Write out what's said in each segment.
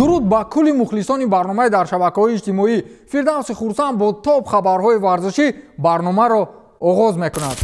Дуруд ба кулли мухлисони барномаи дар шабакаҳои иҷтимоӣ. Фирдавси Хурсанд бо топ хабарҳои варзишӣ барномаро оғоз мекунад.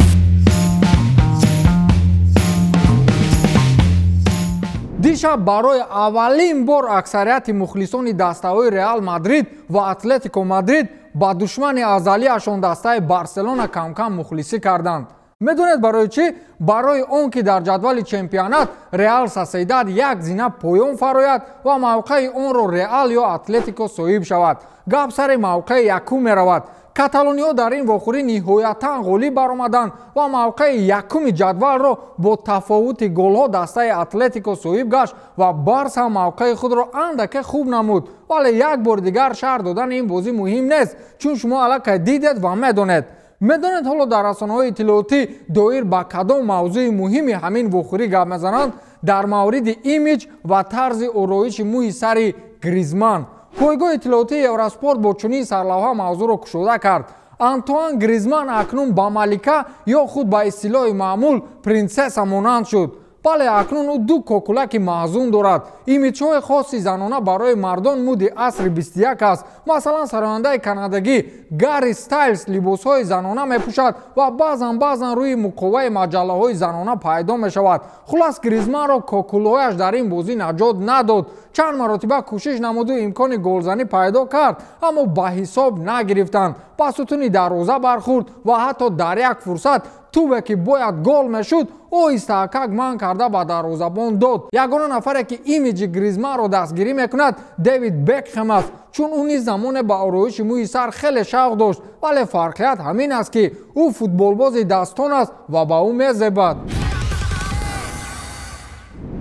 Дишаб барои аввалин бор аксарияти мухлисони дастаҳои Реал Мадрид ва Атлетико Мадрид ба душмани азалиашон дастаи Барселона камкам мухлисӣ карданд. Медонед барои чӣ? Барои он ки дар ҷадвали чемпионат Реал Сосьедад як зина поён фарояд ва мавқеи онро Реал ё Атлетико соҳиб шавад. Гап сари мавқеи якум меравад. Каталониҳо дар ин вохӯрӣ ниҳоятан ғолиб баромаданд ва мавқеи якуми ҷадвалро бо тафовути голҳо дастаи Атлетико соҳиб гашт ва Барс ҳам мавқеи худро андаке хуб намуд. Вале як бори дигар шарҳ додани ин бозӣ муҳим нест, чун шумо аллакай дидед ва медонед. Медонед ҳоло дар расонаҳои иттилоотӣ доир ба кадом мавзӯи муҳими ҳамин вохӯрӣ гап мезананд? Дар мавриди имиҷ ва тарзи ороиши мӯи сари Гризман. Пойгоҳи иттилоотии Евроспорт бо чунин сарлавҳа мавзӯъро кушода кард. Антуан Гризман акнун ба малика ё худ ба истилоҳи маъмул принсесса монанд шуд. Бале, акнун ӯ ду кокулаки маҳзун дорад. Имиҷҳои хоси занона барои мардон муди асри 21 аст. Масалан, сарояндаи канадагӣ Гарри Стайлс либосҳои занона мепӯшад ва баъзан рӯи муқоваи маҷаллаҳои занона пайдо мешавад. Хулас, Гризманро кокулҳояш дар ин бозӣ наҷот надод. Чанд маротиба кӯшиш намуду имкони голзанӣ пайдо кард, аммо ба ҳисоб нагирифтанд. Ба сутуни дарвоза бархӯрд ва ҳатто дар як фурсат тубе ки бояд гол мешуд, оҳистаакак манъ карда ба дарвозабон дод. Ягона нафаре ки имиҷи Гризманро дастгирӣ мекунад Дэвид Бекхем аст, чун ӯ низ замоне ба ороиши мӯи сар хеле шавқ дошт, вале фарқият ҳамин аст ки ӯ футболбози дастон аст ва ба ӯ мезебад.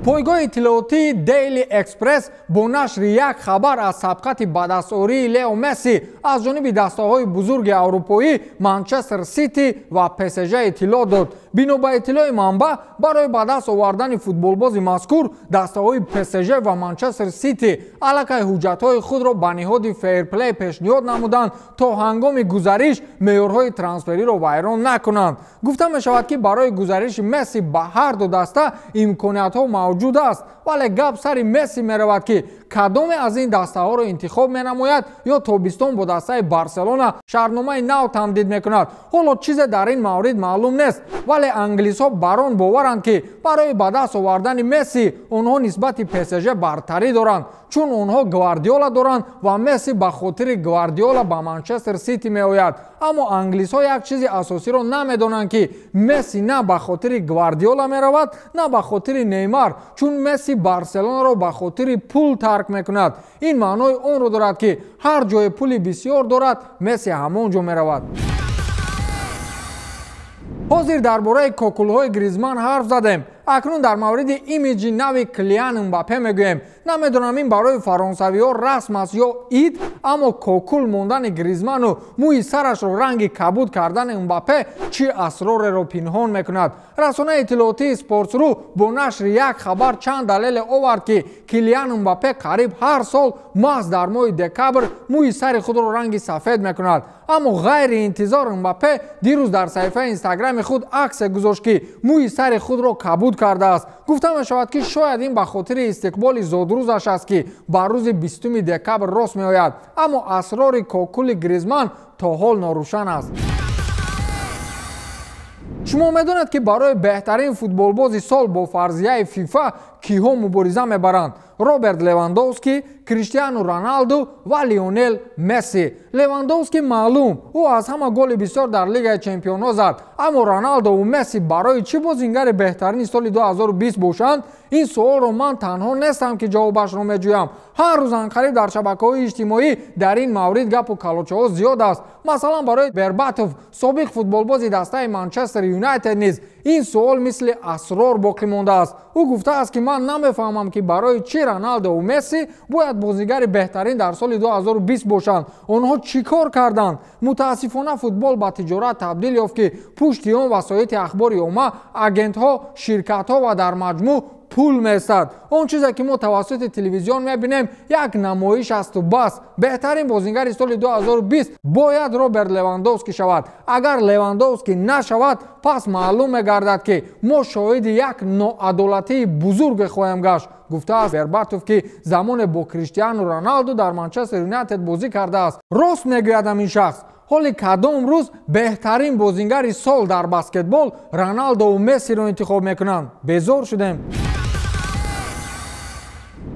Пойгоҳи иттилоотии Daily Express бо нашри як хабар аз сабқати ба дастоварии Лео Месси аз ҷониби дастаҳои бузурги аврупоӣ Манчестер Сити ва ПСЖ иттилоъ дод. Бино ба иттилои манбаъ, барои ба даст овардани футболбози мазкур дастаҳои ПСЖ ва Манчестер Сити аллакай ҳуҷҷатҳои худро ба ниҳоди фейрплей пешниҳод намуданд, то ҳангоми гузариш меъёрҳои трансфериро вайрон накунанд. Гуфта мешавад, ки барои гузариши Месси ба ҳар ду даста имкониятҳо мавҷуд аст, вале гап сари Месси меравад, ки кадоме аз ин дастаҳоро интихоб менамояд ё тобистон бо дастаи Барселона шартномаи нав тамдид мекунад. Ҳоло чизе дар ин маврид маълум нест, вале англисҳо бар он боваранд, ки барои ба даст овардани Месси онҳо нисбати ПСЖ бартарӣ доранд, чун онҳо Гвардиола доранд ва Месси ба хотири Гвардиола ба Манчестер Сити меояд. Аммо англисҳо як чизи асосиро намедонанд, ки Месси на ба хотири Гвардиола меравад, на ба хотири Неймар, чун Месси Барселонаро ба хотири пул тарк мекунад. Ин маънои онро дорад, ки ҳар ҷое пули бисёр дорад, Месси ҳамон ҷо меравад. Ҳозир дар бораи кокулҳои Гризман ҳарф задем. Акнун дар мавриди имиҷи нави Килиан Мбаппе мегӯем. Намедонам ин барои фаронсавиҳо расм аст ё ид, аммо кокул мондани Гризману мӯи сарашро ранги кабуд кардани Мбаппе чӣ асрореро пинҳон мекунад? Расонаи иттилоотии Спортсру бо нашри як хабар чанд далеле овард, ки Килиан Мбаппе қариб ҳар сол маҳз дар моҳи декабр мӯи сари худро ранги сафед мекунад. Аммо ғайри интизор Мбаппе дирӯз дар саҳифаи инстаграми худ аксе гузошт, ки мӯи сари худро кабуд кардааст. Гуфта мешавад, ки шояд ин ба хотири истиқболи зодрӯзаш аст, ки ба рӯзи 20 декабр рост меояд. Аммо асрори кокули Гризман то ҳол норӯшан аст. Шумо медонед, ки барои беҳтарин футболбози сол бо фарзияи ФИФА киҳо мубориза мебаранд? Роберт Левандовски, Криштиану Роналду ва Лионел Месси. Левандовски маълум, ӯ аз ҳама голи бисёр дар Лигаи чемпионҳо зад, аммо Роналду ва Месси барои чӣ бозингари беҳтарини соли 2020 бошанд? Ин суолро ман танҳо нестам, ки ҷавобашро меҷӯям. Ҳар рӯз анқариб дар шабакаҳои иҷтимоӣ дар ин маврид гапу калочаҳо зиёд аст. Масалан, барои Бербатов, собиқ футболбози дастаи Манчестер Юнайтед низ ин суол мисли асрор боқӣ мондааст. Ӯ гуфтааст, ки ман намефаҳмам, ки барои чӣ Роналду ва Месси бояд бозигари беҳтарин дар соли 2020 бошанд. Онҳо чӣ кор карданд? Мутаассифона, футбол ба тиҷорат табдил ёфт, ки пушти он васоити ахбори омма, агентҳо, ширкатҳо ва дар маҷмӯъ пул местад. Он чизе ки мо тавассути телевизион мебинем, як намоиш асту бас. Беҳтарин бозингари соли 2020 бояд Роберт Левандовски шавад. Агар Левандовски нашавад, пас маълум мегардад, ки мо шоҳиди як ноадолатии бузурге хоҳем гашт. гуфтааст Бербатов, ки замоне бо Криштиану Роналду дар Манчестер Юнайтед бозӣ кардааст. Рост мегӯяд ҳамин шахс. Ҳоли кадом рӯз беҳтарин бозингари сол дар баскетбол Роналдову Мессиро интихоб мекунанд? Безор шудем.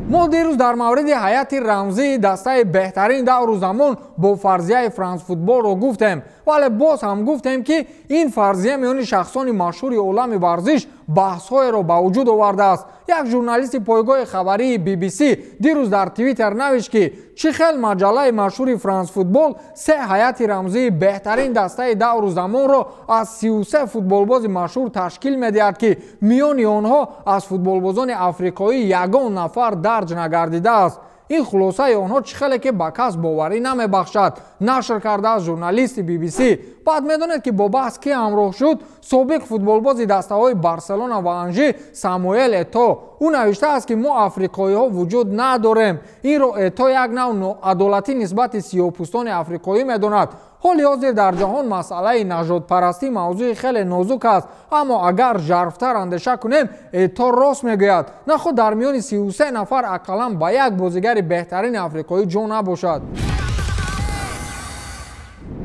Мо дирӯз дар мавриди ҳайати рамзии дастаи беҳтарин давру замон бо фарзияи Франсфутболро гуфтем, вале боз ҳам гуфтем, ки ин фарзия миёни шахсони машҳури олами варзиш баҳсҳоеро ба вуҷуд овардааст. Як журналисти пойгоҳи хабарии BBC дирӯз дар Твиттер навишт, ки чӣ хел маҷаллаи машҳури Франсфутбол се ҳайати рамзии беҳтарин дастаи давру замонро аз 33 футболбози машҳур ташкил медиҳад, ки миёни онҳо аз футболбозони африқоӣ ягон нафар дарҷ нагардидааст. Ин хулосаи онҳо чӣ хеле ки ба кас боварӣ намебахшад, нашр кардааст журналисти BBC. Баъд медонед, ки бо баҳс кӣ ҳамроҳ шуд? Собиқ футболбози дастаҳои Барселона ва Анжи Самуэл Это. Ӯ навиштааст, ки мо африқоиҳо вуҷуд надорем. Инро Это як нав ноадолатӣ нисбати сиёҳпӯстони африқоӣ медонад. Ҳоли ҳозир дар ҷаҳон масъалаи нажодпарастӣ мавзӯи хеле нозук аст, аммо агар жарфтар андеша кунем, Это рост мегӯяд. Наход дар миёни 33 нафар ақаллан ба як бозигари беҳтарини африқоӣ ҷо набошад.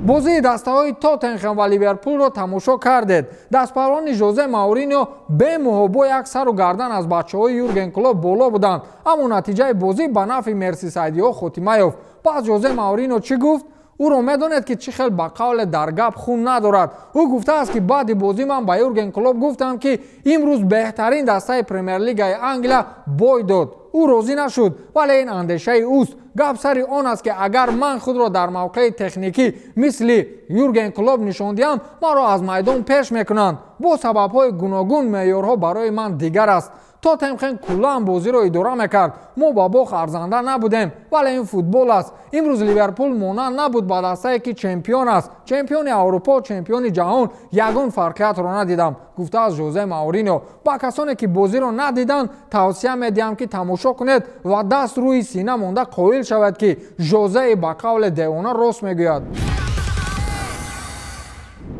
Бозии дастаҳои Тоттенхем ва Ливерпулро тамошо кардед. Дастпарвони Жозе Мауриньо бемуҳобо як сару гардан аз бачаҳои Юрген Клоп боло буданд, аммо натиҷаи бозӣ ба нафъи мерсисайдиҳо хотима ёфт. Пас Жозе Мауриньо чӣ гуфт? Ӯро медонед, ки чӣ хел ба қавле дар гап хун надорад. Ӯ гуфтааст, ки баъди бозӣ ман ба Юрген Клоп гуфтам, ки имрӯз беҳтарин дастаи Премер-лигаи Англия бой дод. Ӯ розӣ нашуд, вале ин андешаи ӯст. Гап сари он аст, ки агар ман худро дар мавқеи техникӣ мисли Юрген Клоп нишон диҳам, маро аз майдон пеш мекунанд. Бо сабабҳои гуногун меъёрҳо барои ман дигар аст. Тоттенхем куллан бозиро идора мекард. Мо ба бох арзанда набудем, вале ин футбол аст. Имрӯз Ливерпул монанд набуд ба дастае, ки чемпион аст, чемпиони Аврупо, чемпиони ҷаҳон. Ягон фарқиятро надидам, гуфтааст Жозе Мауриньо. Ба касоне, ки бозиро надиданд, тавсия медиҳам, ки тамошо кунед ва даст рӯи сина монда қоил шавад, ки Жозеи ба қавле девона рост мегӯяд.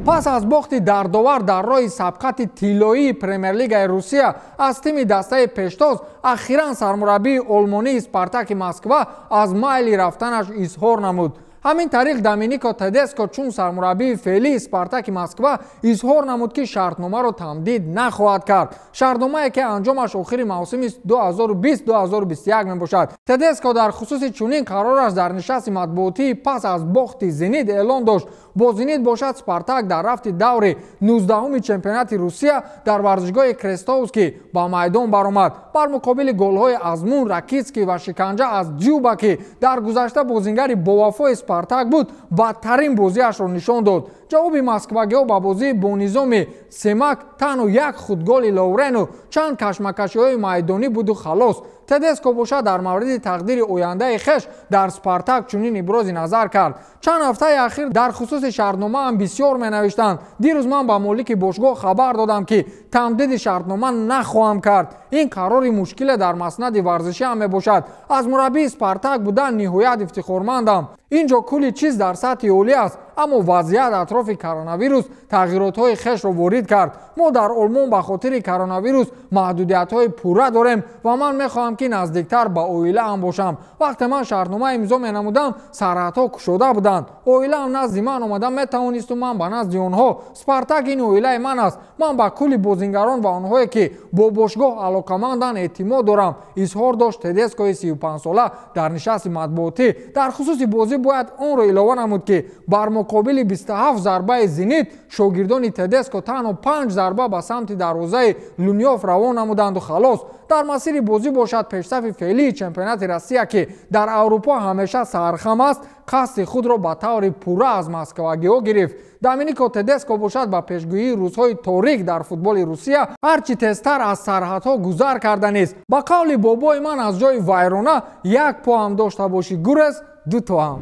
Пас аз бохти дардовар дар роҳи сабқати тиллоии Премер-лигаи Русия аз тими дастаи пештоз, ахиран сармураббии олмонии Спартаки Москва аз майли рафтанаш изҳор намуд. Ҳамин тариқ Доминико Тедеско чун сармураббии феълии Спартаки Москва изҳор намуд, ки шартномаро тамдид нахоҳад кард, шартномае, ки анҷомаш охири мавсими 2020-2021 мебошад. Тедеско дар хусуси чунин қарораш дар нишасти матбуотии пас аз бохти Зенит эълон дошт. Бо Зенит бошад, Спартак дар рафти даври 19-уми чемпионати Русия дар варзишгоҳи Крестовский ба майдон баромад. Бар муқобили голҳои Азмун, Ракитский ва шиканҷа аз Дзюба, ки дар гузашта бозингари бовафои Спартак буд, бадтарин бозиашро нишон дод. Ҷавоби москвагиҳо ба бозии бо низоми семак танҳо як худголи Ловрену чанд кашмакашиҳои майдонӣ буду халос. Тедеско бошад дар мавриди тақдири ояндаи хеш дар Спартак чунин ибрози назар кард: «Чанд ҳафтаи ахир дар хусуси шартномаам бисёр менавиштанд. Дирӯз ман ба молики бошгоҳ хабар додам, ки тамдиди шартнома нахоҳам кард. Ин қарори мушкиле дар маснади варзишӣ ҳам мебошад. Аз мураббии Спартак будан ниҳоят ифтихормандам. Ин ҷо кулли чиз дар сатҳи олӣ аст, аммо вазъият атрофи коронавирус тағйиротҳои хешро ворид кард. Мо дар Олмон ба хотири коронавирус маҳдудиятҳои пурра дорем ва ман мехоҳам, ки наздиктар ба оилаам бошам. Вақте ман шартнома имзо менамудам, сарҳадҳо кушода буданд. Оилаам назди ман омада метавонисту ман ба назди онҳо. Спартак ин оилаи ман аст. Ман ба кулли бозингарон ва онҳое, ки бо бошгоҳ алоқаманданд, эътимод дорам», изҳор дошт Тедескои 35сола дар нишасти матбуотӣ. Дар хусуси бозӣ бояд онро илова намуд, ки бар муқобили 27 зарбаи Зенит шогирдони Тедеско танҳо 5 зарба ба самти дарвозаи Лунёв равон намуданду халос. Дар масири бозӣ бошад, пешсафи феълии чемпионати Россия, ки дар Аврупо ҳамеша сархам аст, қасди худро ба таври пурра аз москвагиҳо гирифт. Доминико Тедеско бошад ба пешгӯии рӯзҳои торик дар футболи Русия ҳарчи тезтар аз сарҳадҳо гузар карданист. Ба қавли бобои ман, аз ҷои вайрона як поам дошта бошӣ, гурез, ду тоам.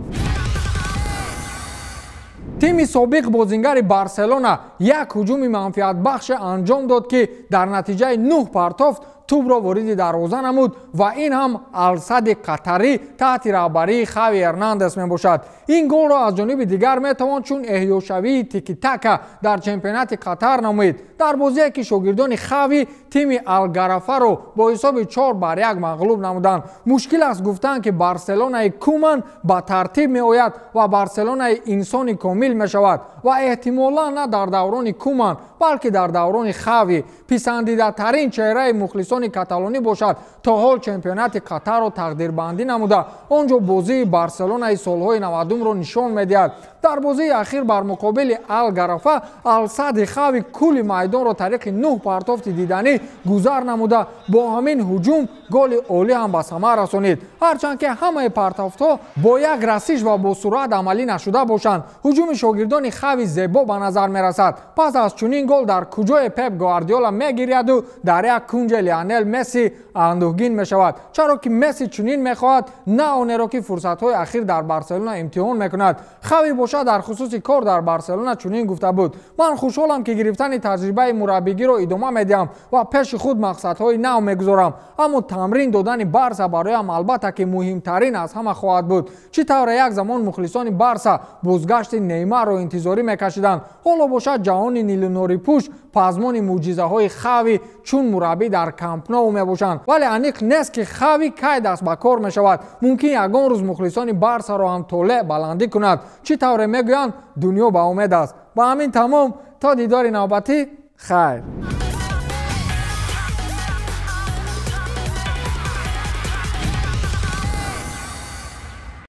Тими собиқ бозингари Барселона як ҳуҷуми манфиатбахше анҷом дод, ки дар натиҷаи нӯҳ партофт тӯбро вориди дарвоза намуд ва ин ҳам Алсади қатарӣ таҳти раҳбарии Хави Эрнандес мебошад. Ин голро аз ҷониби дигар метавон чун эҳёшавии тикитака дар чемпионати Қатар намоид. Дар бозие ки шогирдони Хави тими Алгарафаро бо ҳисоби 4-1 мағлуб намуданд. Мушкил аст гуфтан, ки Барселонаи Куман ба тартиб меояд ва Барселонаи инсони комил мешавад ва эҳтимолан на дар даврони Куман, балки дар даврони Хави писандидатарин чеҳраи мухлисони каталонӣ бошад. То ҳол чемпионати Қатарро тақдирбандӣ намуда, он ҷо бозии Барселонаи солҳои 90-ро нишон медиҳад. Дар бозии ахир бар муқобили Алгарафа Алсади Хави кулли майдонро тариқи 9 партофти диданӣ гузар намуда, бо ҳамин ҳуҷум голи олӣ ҳам ба самар расонид. Ҳарчанд ки ҳамаи партофтҳо бо як расиш ва бо суръат амалӣ нашуда бошанд, ҳуҷуми шогирдони Хави зебо ба назар мерасад. Пас аз чунин гол дар куҷое Пеп Гвардиола мегиряду дар як кунҷе Лионел Месси андӯҳгин мешавад, чаро ки Месси чунин мехоҳад, на онеро ки фурсатҳои ахир дар Барселона имтиҳон мекунад. Хави бошад дар хусуси кор дар Барселона чунин гуфта буд: ман хушҳолам, ки гирифтани таҷрибаи мураббигиро идома медиҳам ва пеши худ мақсадҳои нав мегузорам, аммо тамрин додани Барса бароям албатта ки муҳимтарин аз ҳама хоҳад буд. Чӣ тавре як замон мухлисони Барса бозгашти Неймарро интизорӣ мекашиданд, ҳоло бошад ҷаҳони нилунорипӯш пазмони мӯъҷизаҳои Хави чун мураббӣ дар Камп Ноу мебошанд. Вале аниқ нест, ки Хави кай даст ба кор мешавад. Мумкин ягон рӯз мухлисони Барсаро ҳам толеъ баландӣ кунад. Чӣ тавре мегӯянд, дунё ба умед аст. Ба ҳамин тамом, то дидори навбатӣ, хайр.